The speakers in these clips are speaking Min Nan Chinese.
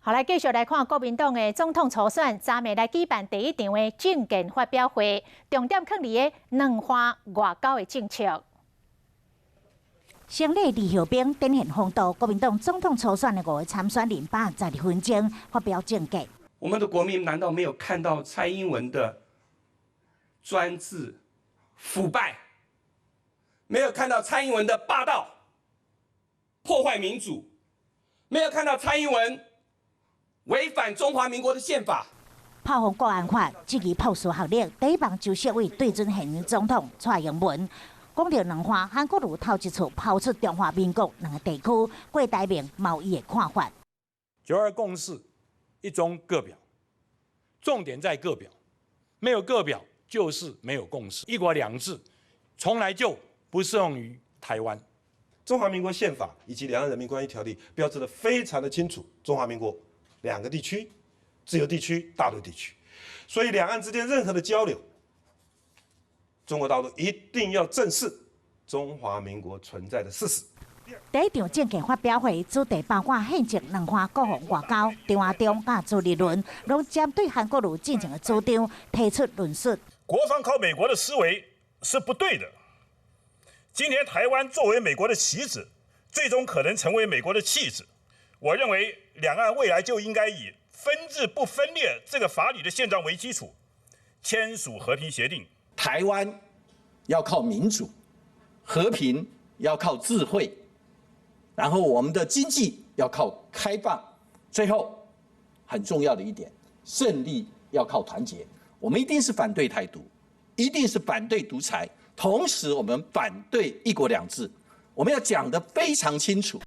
好，來繼續來看國民黨的總統初選，昨暝來舉辦第一場的政見發表會，重點囥佇个兩岸外交的政策。先禮李厚兵展現風度，國民黨總統初選的五个參選人把握12分鐘發表政見。我們的國民難道沒有看到蔡英文的專制腐敗？沒有看到蔡英文的霸道破壞民主？沒有看到蔡英文違反中華民國的憲法？炮轟國安法，質疑博士學歷，第一棒周錫瑋對準現任總統蔡英文，講著兩岸，韓國瑜頭一次拋出中華民國兩个地區，郭台銘嘛有伊的看法。九二共識，一中各表，重點在各表，沒有各表就是沒有共識。一國兩制從來就不適用於台灣。中華民國憲法以及兩岸人民關係條例標誌得非常的清楚，中華民國兩個地區，自由地區、大陸地區，所以兩岸之間任何的交流，中國大陸一定要正視中華民國存在的事實。第一場政見發表會主題包括憲政、兩岸國防外交，張亞中佮朱立倫攏針對韓國瑜進前的主張提出論述。國防靠美國的思維是不對的。今天台灣作為美國的棋子，最終可能成為美國的棄子。我認為兩岸未來就應該以分治不分裂這個法理的現狀為基礎，簽署和平協定。台灣要靠民主，和平要靠智慧，然後我們的經濟要靠開放，最後很重要的一點，勝利要靠團結。我們一定是反對台獨，一定是反對獨裁，同時我們反對一國兩制，我們要講得非常清楚。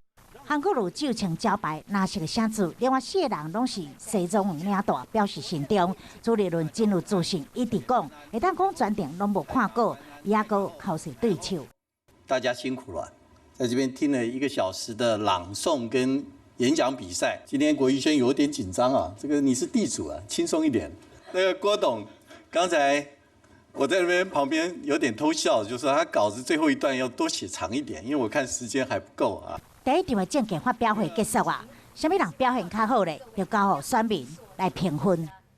韓國瑜就穿招牌，藍色的寫字，另外四个人攏是西裝領帶，表示慎重。朱立倫真有自信，一直講，會當講全程攏無看稿，也閣剾勢對手。大家辛苦了，在這邊聽了一個小時的朗誦跟演講比賽。今天國瑜軒有點緊張啊，這個你是地主啊，輕鬆一點。那個郭董，剛才我在那邊旁邊有點偷笑，就是說他稿子最後一段要多寫長一點，因為我看時間還不夠啊。第一場的政見發表會結束啊，啥物人表現較好咧？就交予選民來評分。